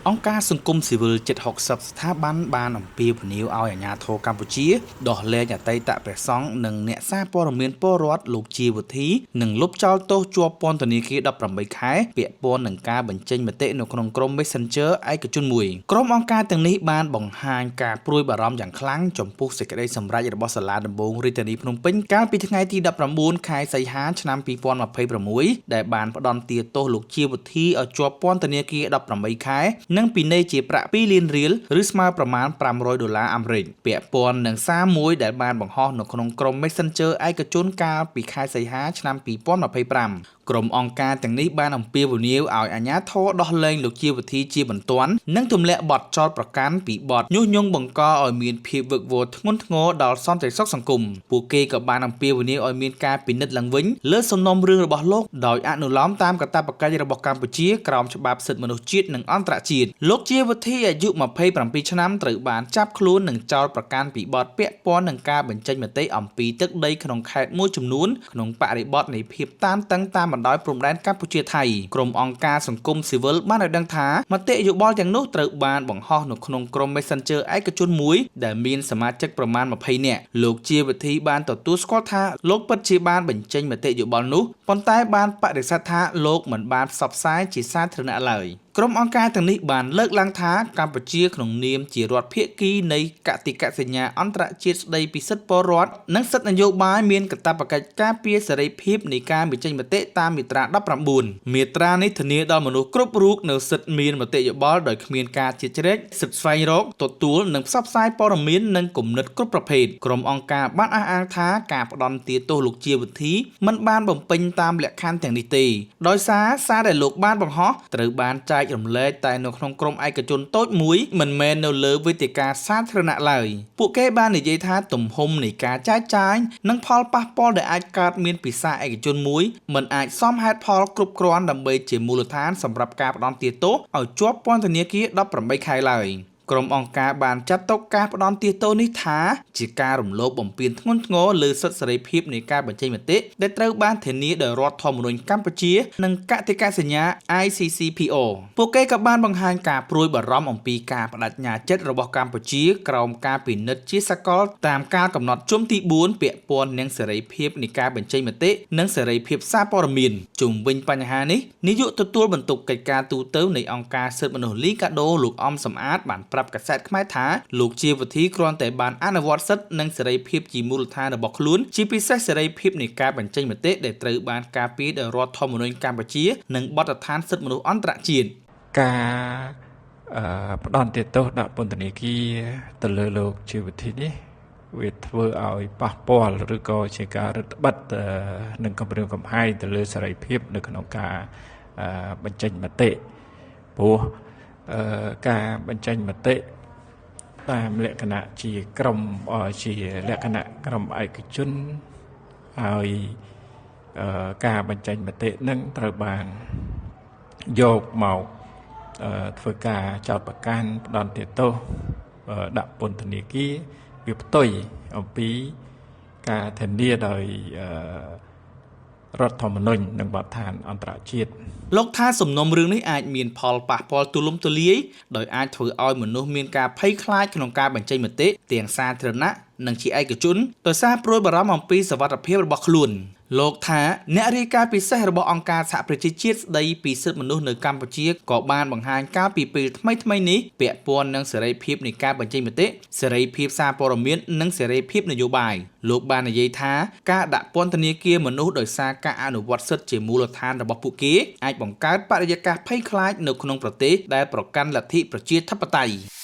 អង្គការសង្គមស៊ីវិលជិត60ស្ថាប័នបានអំពាវនាវឲ្យអាជ្ញាធរកម្ពុជាដោះលែងអតីតព្រះសង្ឃនិងអ្នកសារព័ត៌មានពលរដ្ឋលោកជាវុធីនិងលុបចោលទោសជាប់ពន្ធនាគារ18ខែពាក់ព័ន្ធនឹងការបញ្ចេញមតិនៅក្នុងក្រុម Messenger ឯកជនមួយក្រុមអង្គការទាំងនេះបានបង្ហាញការព្រួយបារម្ភយ៉ាងខ្លាំងចំពោះសេចក្តីសម្រេចរបស់សាលាដំបងរាជធានីភ្នំពេញកាលពីថ្ងៃទី19ខែសីហាឆ្នាំ2026ដែលបានផ្តន្ទាទោសលោកជាវុធីឲ្យជាប់ពន្ធនាគារ18ខែនិងពិន័យជាប្រាក់2លានរៀលឬស្មើប្រមាណ500ដុល្លារអាមេរិកពាក់ព័ន្ធនឹងសារមួយដែលបានបង្ហោះនៅក្នុងក្រុម Messenger ឯកជនកាលពីខែសីហាឆ្នាំ2025ក្រុមអង្គការទាំងនេះបានអំពាវនាវឲ្យអាជ្ញាធរដោះលែងលោកជាវុធីជាបន្ទាន់និងទម្លាក់បទចោទប្រកាន់ពីបទញុះញង់បង្កឲ្យមានភាពវឹកវរធ្ងន់ធ្ងរដល់សន្តិសុខសង្គមពួកគេក៏បានអំពាវនាវឲ្យមានការពិនិត្យឡើងវិញលើសំណុំរឿងរបស់លោកដោយអនុលោមតាមកាតព្វកិច្ចរបស់កម្ពុជាក្រោមច្បាប់សិទ្ធិមនុស្សជាតិនិងអន្តរជាតិលោកជាវុធីអាយុ27ឆ្នាំត្រូវបានចាប់ខ្លួននិងចោទប្រកាន់ពីបទពាក់ព័ន្ធនឹងការបញ្ចេញមតិអំពីទឹកដីក្នុងខេត្តមួយចំនួនក្នុងបរិបទនៃភាពតានតឹងតាមបណ្ដោយព្រំដែនកម្ពុជាថៃក្រុមអង្គការសង្គមស៊ីវិលបានឲ្យដឹងថាមតិយោបល់ទាំងនោះត្រូវបានបង្ហោះនៅក្នុងក្រុម Messenger ឯកជនមួយដែលមានសមាជិកប្រមាណ20នាក់លោកជាវិធីបានទទួលស្គាល់ថាលោកពិតជាបានបញ្ចេញមតិយោបល់នោះប៉ុន្តែបានបដិសេធថាលោកមិនបានផ្សព្វផ្សាយជាសាធារណៈឡើយក្រុមអង្គការទាំងនេះបានលើកឡើងថាកម្ពុជាក្នុងនាមជារដ្ឋភាគីនៃកតិកាសញ្ញាអន្តរជាតិស្តីពីសិទ្ធិពលរដ្ឋនិងសិទ្ធិនយោបាយមានកាតព្វកិច្ចការពារសេរីភាពនៃការបញ្ចេញមតិតាមមាត្រា19មាត្រានេះធានាដល់មនុស្សគ្រប់រូបនូវសិទ្ធិមានមតិយោបល់ដោយគ្មានការជ្រៀតជ្រែកសិទ្ធិស្វែងរកទទួលនិងផ្សព្វផ្សាយព័ត៌មាននិងគំនិតគ្រប់ប្រភេទក្រុមអង្គការបានអះអាងថាការផ្ដន្ទាទោសលោកជាវិធីមិនបានបំពេញតាមលក្ខខណ្ឌទាំងនេះទេដោយសារសារដែលលោកបានបង្ហោះត្រូវបានចែករំលែកតែនៅក្នុងក្រុមឯកជនតូចមួយមិនមែននៅលើវេទិកាសាធារណៈឡើយពួកគេបាននិយាយថាទំហំនៃការចែកចាយនិងផលប៉ះពាល់ដែលអាចកើតមានពីសារឯកជនមួយមិនអាចសមហេតុផលគ្រប់គ្រាន់ដើម្បីជាមូលដ្ឋានសម្រាប់ការផ្ដន្ទាទោសឲ្យជាប់ពន្ធនាគារ18ខែឡើយក្រុមអង្គការបានចាត់ទុកការផ្ដន្ទាទោសនេះថាជាការរំលោភបំពានធ្ងន់ធ្ងរលើសិទ្ធិសេរីភាពនៃការបញ្ចេញមតិដែលត្រូវបានធានាដោយរដ្ឋធម្មនុញ្ញកម្ពុជានិងកតិកាសញ្ញា ICCPR ពួកគេក៏បានបង្ហាញការព្រួយបារម្ភអំពីការបដិញ្ញាចិត្តរបស់កម្ពុជាក្រោមការពិនិត្យជាសកលតាមការកំណត់ជុំទី4ពាក់ព័ន្ធនឹងសេរីភាពនៃការបញ្ចេញមតិនិងសេរីភាពសារព័ត៌មានជុំវិញបញ្ហានេះនាយកទទួលបន្ទុកកិច្ចការទូទៅនៃអង្គការសិទ្ធិមនុស្សលីកាដូលោកអំសំអាតបានប្រាប់កាសែតខ្មែរថាលោកជាវិធីគ្រាន់តែបានអនុវត្តសិទ្ធិនិងសេរីភាពជាមូលដ្ឋានរបស់ខ្លួនជាពិសេសសេរីភាពនៃការបញ្ចេញមតិដែលត្រូវបានការពារដោយរដ្ឋធម្មនុញ្ញកម្ពុជានិងបទដ្ឋានសិទ្ធិមនុស្សអន្តរជាតិការផ្ដន្ទាទោសដាក់ពន្ធនាគារទៅលើលោកជាវិធីនេះវាធ្វើឲ្យប៉ះពាល់ឬក៏ជាការរឹតបន្តឹងនិងគំរាមកំហែងទៅលើសេរីភាពនៅក្នុងការបញ្ចេញមតិព្រោះការបញ្ចេញមតិតាមលក្ខណៈជាក្រុមជាលក្ខណៈក្រុមឯកជនហើយការបញ្ចេញមតិនឹងត្រូវបានយកមកធ្វើការចោទប្រកាន់ផ្ដន្ទាទោសដាក់ពន្ធនាគារវាផ្ទុយអំពីការធានាដោយរដ្ឋធម្មនុញ្ញនិងបទដ្ឋានអន្តរជាតិលោកថាសំណុំរឿងនេះអាចមានផលប៉ះពាល់ទូលំទូលាយដោយអាចធ្វើឲ្យមនុស្សមានការភ័យខ្លាចក្នុងការបញ្ចេញមតិទាំងសាធារណៈនិងជាឯកជនដោយសារព្រួយបារម្ភអំពីសុវត្ថិភាពរបស់ខ្លួនលោកថាអ្នករាយការណ៍ពិសេសរបស់អង្គការសហប្រជាជាតិស្ដីពីសិទ្ធិមនុស្សនៅកម្ពុជាក៏បានបង្ហាញកាលពីពេលថ្មីៗនេះពាក់ព័ន្ធនឹងសេរីភាពនៃការបញ្ចេញមតិសេរីភាពសារព័ត៌មាននិងសេរីភាពនយោបាយលោកបាននិយាយថាការដាក់ពន្ធនាគារមនុស្សដោយសារការអនុវត្តសិទ្ធិជាមូលដ្ឋានរបស់ពួកគេអាចបង្កើតបរិយាកាសភ័យខ្លាចនៅក្នុងប្រទេសដែលប្រកាន់លទ្ធិប្រជាធិបតេយ្យ។